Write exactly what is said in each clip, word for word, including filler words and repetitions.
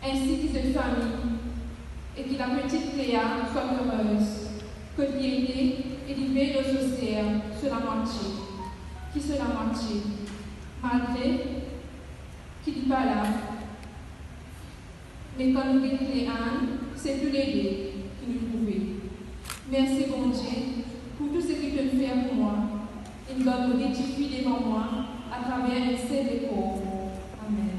ainsi ki zot fami, e ki lapetit Cléa swa erez kot li ete, e li vey lor so ser so lamwatie, ki so lamwatie, malgre ki li pa la. Me kan nou get Cléa, se toulede ki nou trouve. Mersi Bondie pou tou seki to'nn fer pou mwa, e gard mo de tifi devan mwa atraver enn sel lekor. Amen.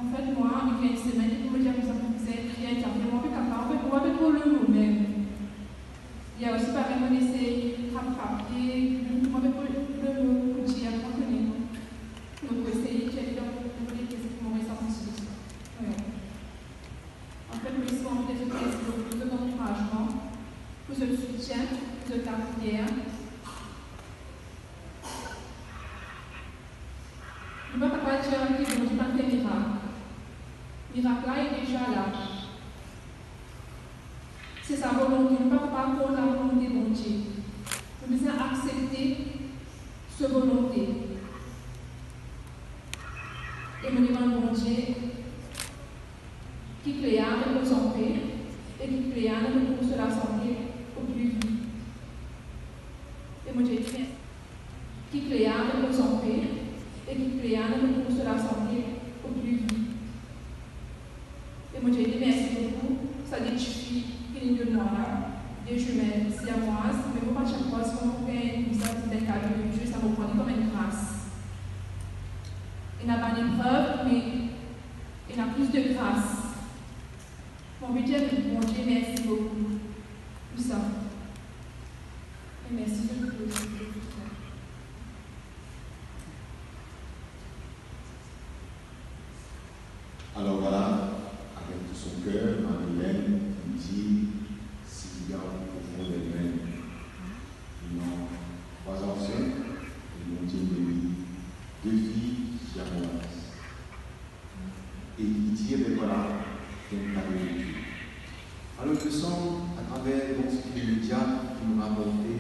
Anfet, mwa, li fer enn semenn ki mo dir koumsa, mo bizin ekrir enn zafer, mo pa pe kapav, mo pa pe trouv lemo mem. Li osi parey, mo esey trap papie, mo pa pe trouv lemo pou dir, mo pa kone. Mo pou esey dir li dan mo lekor, mo reysi a pran solusion. Wi. Anfet, mo esey dir zot mersi boukou pou zot ankourazman, pou zot soutien, pou zot lapriyer. Nou pa kapav dir ki Bondie pa fer mirak. Mirak la, li deza la. Se sa volonte, nou pa kapav kont lavolonte Bondie. Nou bizin aksepte so volonte. E mo demann Bondie ki Cléa repoz anpe e ki Cléa retrouv so lasante o pli vit. E mo dir li mersi. Ki Cléa repoz anpe e ki Cléa retrouv so lasante o pli vit. E mo dir li mersi boukou, sa de tifi ki li donn mwa la, de zimein siamoises, me mo pa ti krwar kouma pou gagn sa, se enn kado de Die, sa mo pran li kouma enn gras. Ena bann eprev, me ena plis de gras. Mo anvi dir Bondie mersi boukou pou sa. E mersi zot tou osi pou tou sa. Alors voilà, avec tout son cœur, Marie-Hélène nous dit si li a profondément non trois anciens, et Bondie bénit deux filles siamoises. Et il dit, eh ben voilà, c'est un cadeau de Dieu. Alors, je sens, à travers, donc, ce que les médias nous ont rapporté,